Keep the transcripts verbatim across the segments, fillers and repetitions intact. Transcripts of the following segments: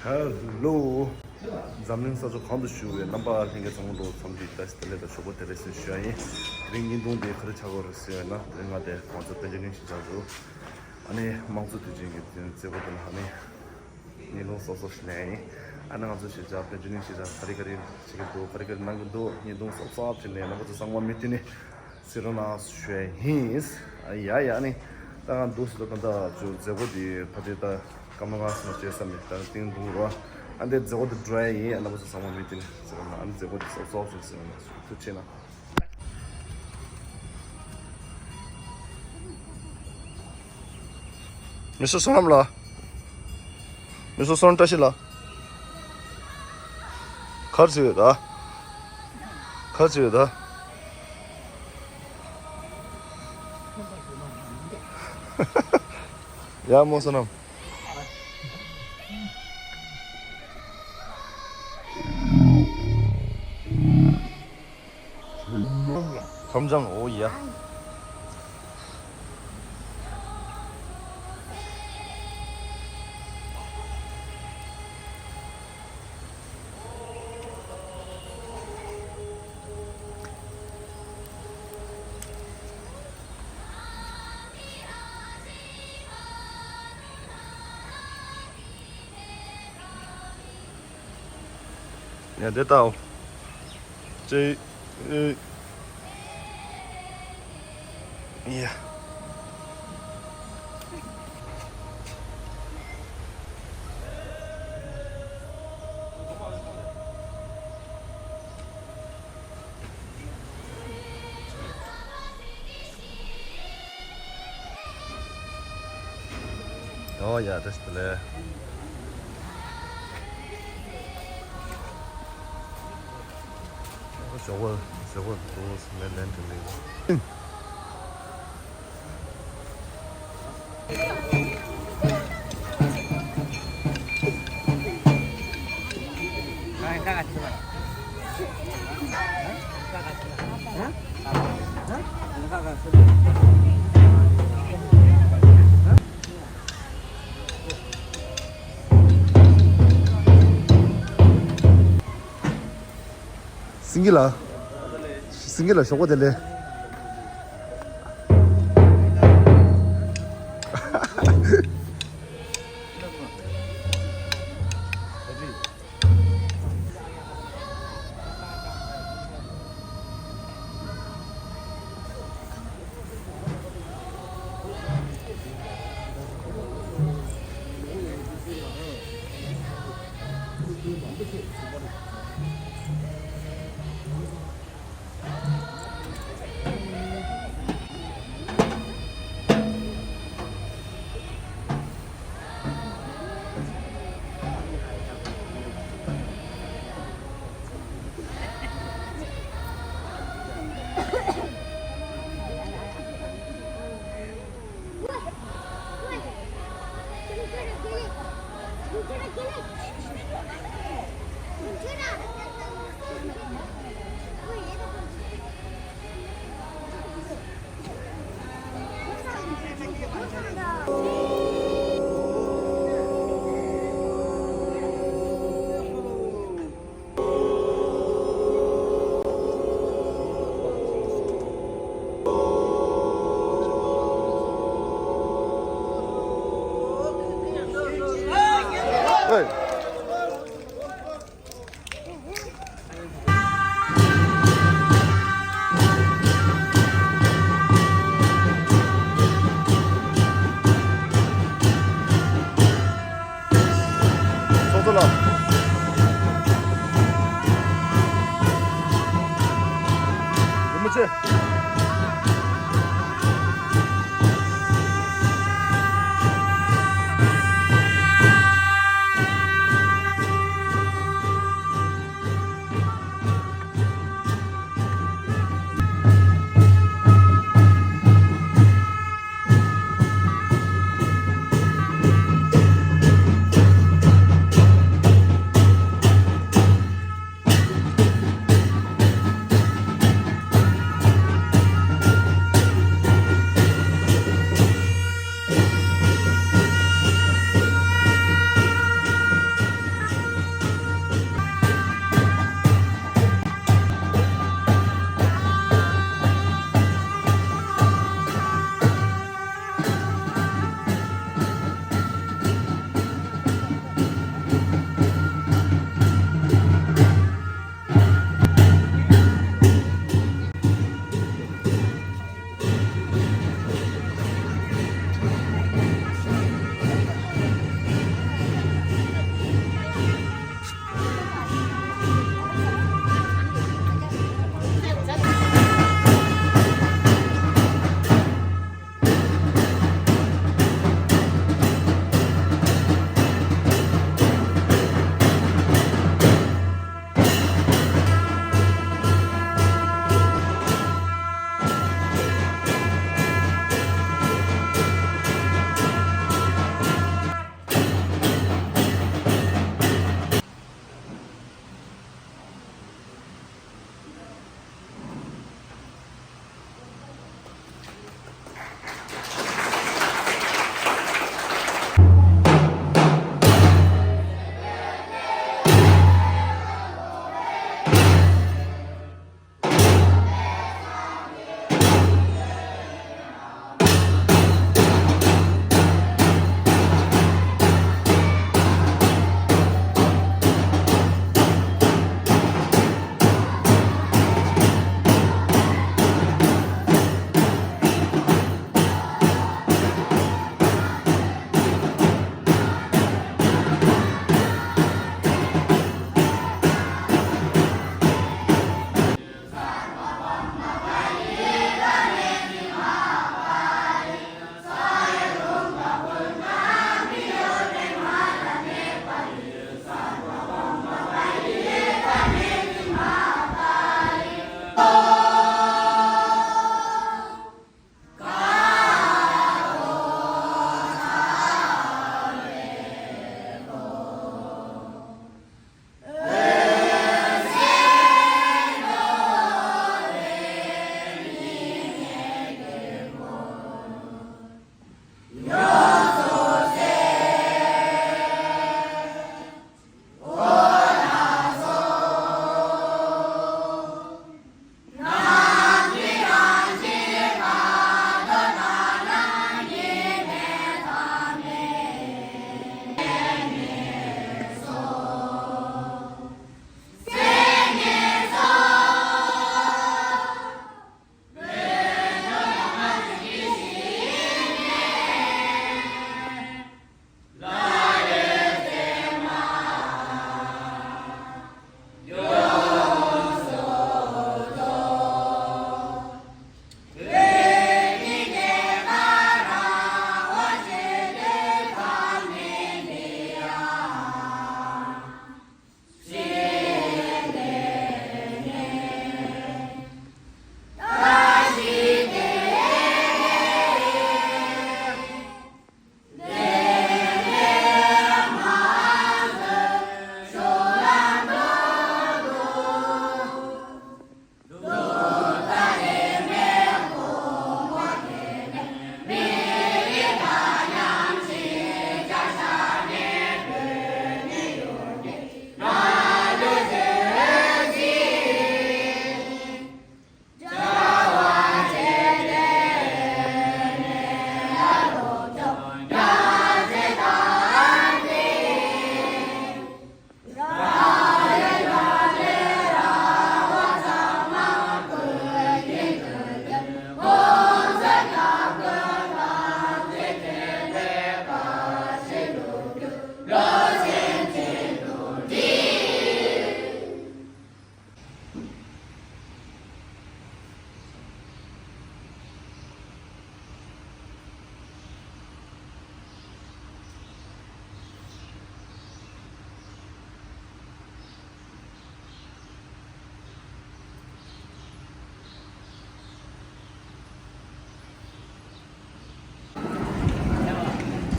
ཧེ་ལོ། འཛམ་གླིང་ས་ཕྱོགས་གང་དུ་བཞུགས་པའི་རྣམ་པ་ལྷན་རྒྱས་ཚང་མ་ལ་འཚམས་འདྲི་བཀྲ་ཤིས་བདེ་ལེགས་དང་ཞོགས་པ་བདེ་ལེགས་ཟེར་ཞུ་ཡ་ཡིན། དེ་རིང་བརྙན་ཐུང་འདི་ག་རེ་ཆགས་ཀྱི་ཡོད་རེད་ཟེར་ན། དེ་རིང་ང་དེ་ང་ཚོ་དཔལ་འབྱོར་གླིང་གཞིས་ཆགས་སུ། ཨ་ནི་དམངས་གཙོ་དུས་ཆེན་གྱི་མཛད་སྒོ་དེ་ལ་ཨ་ནི་བརྙན་ཐུང་སོབ་སོབ་ཞིག་ལེན་ཡ་ཡིན། ཨ་ནི་ང་ཚོ་གཞིས་ཆགས་དཔལ་འབྱོར་གླིང་གཞིས་ཆགས་ག་རེ་ག་རེ་བྱེད་ཀྱི་འདུག་ག་རེ་ག་རེ་གནང་གི་འདུག་བརྙན་ཐུང་སོབ་སོབ་ཅིག་ལེན། རྣམ་པ་ཚོ་ཚང་མ་མུ་མཐུད་ནས་གཟིགས་རོགས་གནང་ཞུ་ཡ་ཡིན། ཨ་ཡ་ཡ། ཨ་ནི་ད་ང་འདུག་ཟེར་ད། ད་ད་ཅུ་མཛད་སྒོ་འདི་ཕ་དེ་ད་སྐར་མ་ལྔ་ཙམ་བྱས་ས་མེད། ད་ཏིང་འདུག་རོ། ཨ་འདི་མཛད་སྒོ་འདི་འགྲོ་ཡ་ཡིན། ཨ་རྣམ་པ་ཚོ་ཚང་མ་མུ་མཐུད་ནས་གཟིགས་རོགས་གནང་། ཨ་ནི་མཛད་སྒོ་འདི་སོབ་སོབ་ཅིག་གཟིགས་རོགས་གནང་། ཐུགས་རྗེ་གནང་། མི་སུ་སོང་ལ། མི་སུ་སོང་བཀྲ་ཤིས་ལ། གར་ཚུད་ཡོད་ད། གར་ཚུད་ཡོད་ད། ཡ་མོ་སོ་ནམ། ཁམས་བྱང་། འོ་ཡ། ཡ་དེ་ལྟའོ། ཅེ། ཨེ། ཡ། ཨོ་ཡ། བཀྲ་ཤིས་བདེ་ལེགས། ཞོགས་པ་ཞོགས་པ་འདུག་མེད་ལན་དྲིན་ལིག་སེང་གེ་ལགས། སེང་གེ་ལགས་ཞོགས་པ་བདེ་ལེགས། ཚོགས་གཙོ་ལགས། རིན་པོ་ཆེ།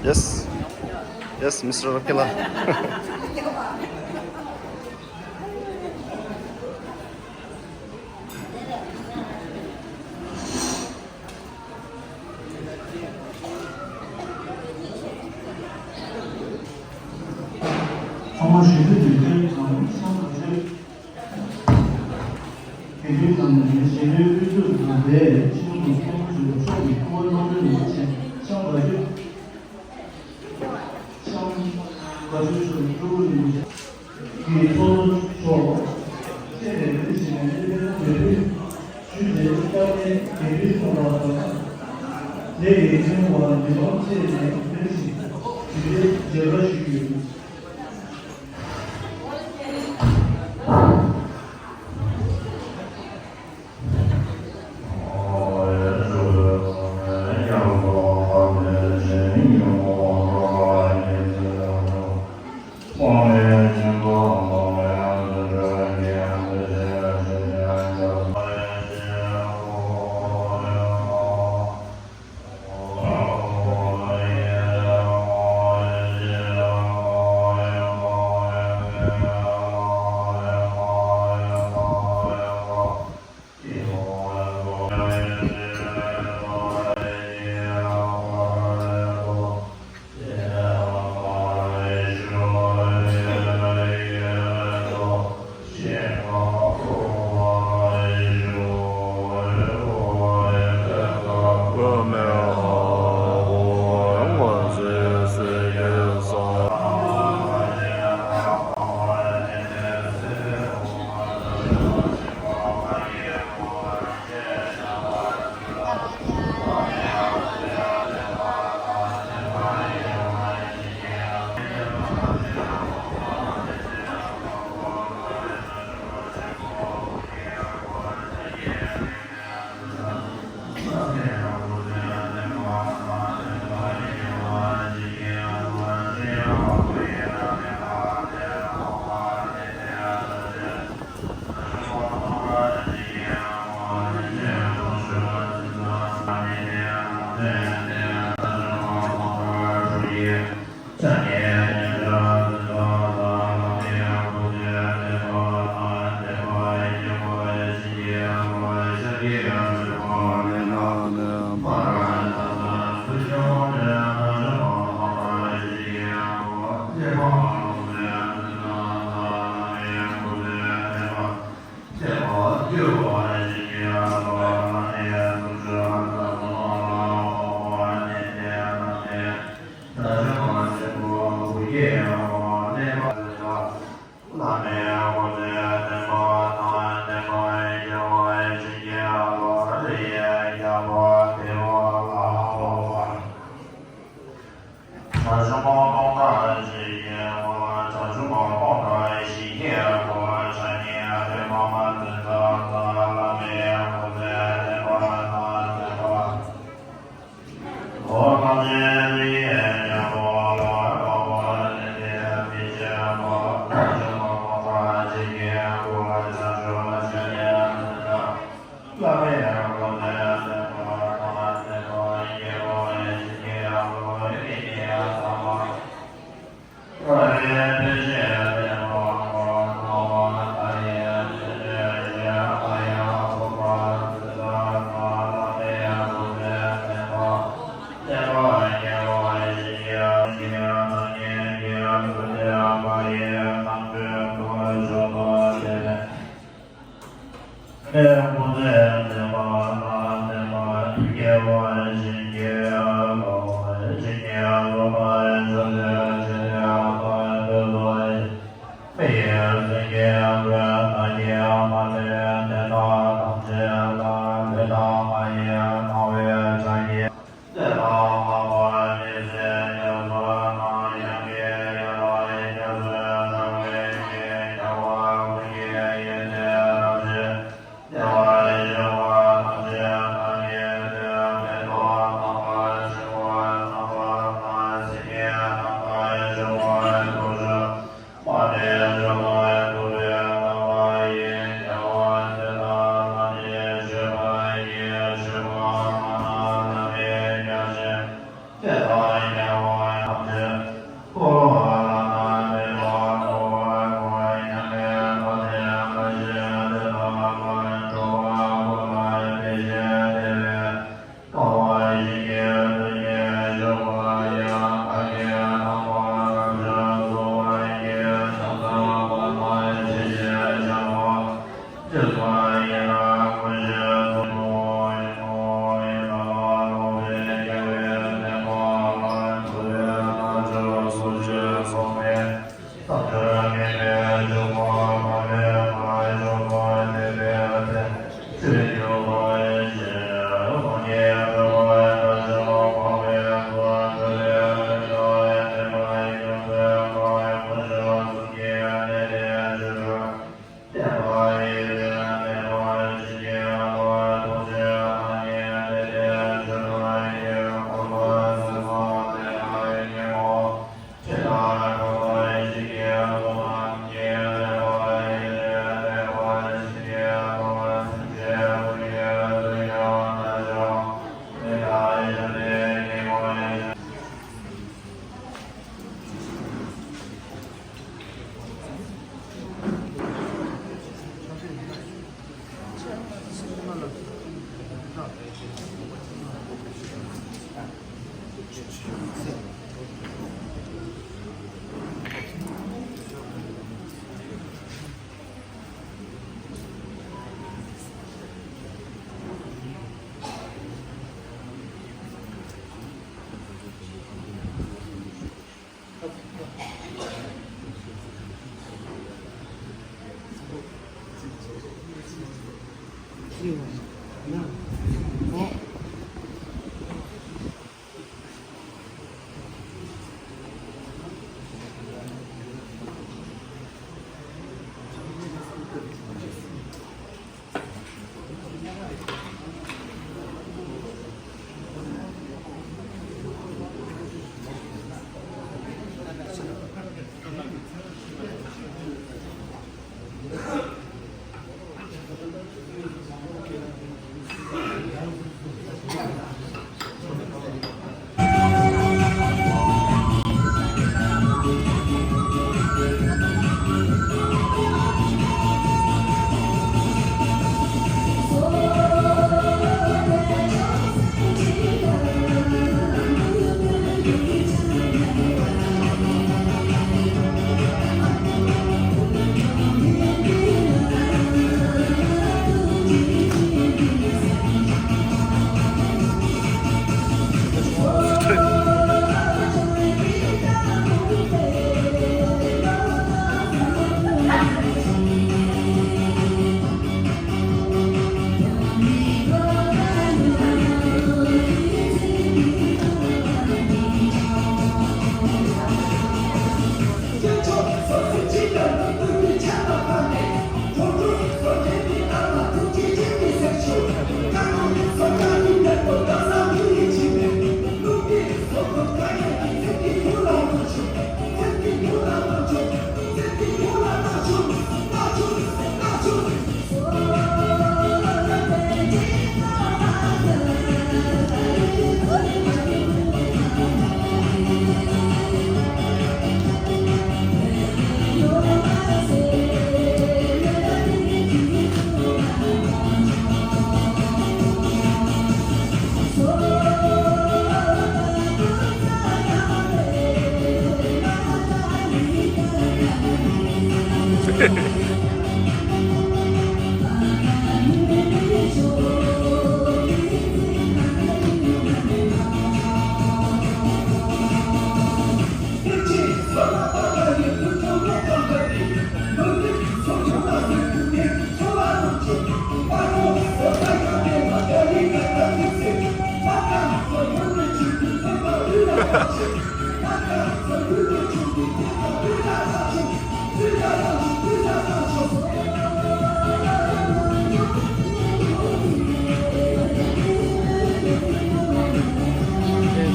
Yes. Yes, Mister Rakela. ཚང་མ་ཞུ་རྒྱུ་དེ་གའི་ནང་བསམ་བློ་བྱེད། དགེ་འདུན་རྣམས་ནས་ཞལ་ལུང་དབུ་མཛད་དང་འབྲེལ་ཆེན་མོ་ཚོགས་མི་ཚོགས་ཀྱི་སྐུ་པར་སློབ་གྲྭའི་ནང་ཆེན་ཤང་བ་རྒྱུད། ཤང་བ་རྒྱུད་སོགས་ཀྱི་སྤྲུལ་སྐུ་རིན་པོ་ཆེ་གི་ཚོགས་གཙོ་མཆོག་བཅས་ནས་འདི་བཞིན་གནས་པའི་ལུང་བའི་ཕུལ་ཞུས་ཏེ། སྐྱབས་གནས་དགེ་འདུན་ཚོགས་ལ་སོགས་དེ་ཡི་ཕྲེང་བ་འདི་བང་བཅས་ནས་འདི་བཞིན་དུ་མཇལ་བར་ཞུས་ཡོད།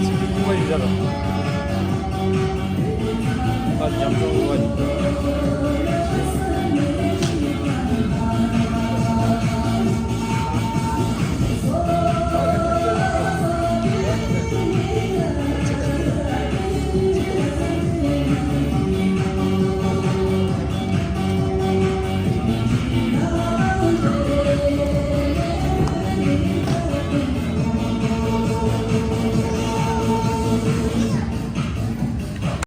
ཚིག་གི་ཁུག་མ་ཡིན་ད་ར། ཨ་རྒྱམ་ཆུང་བ་ཡིན།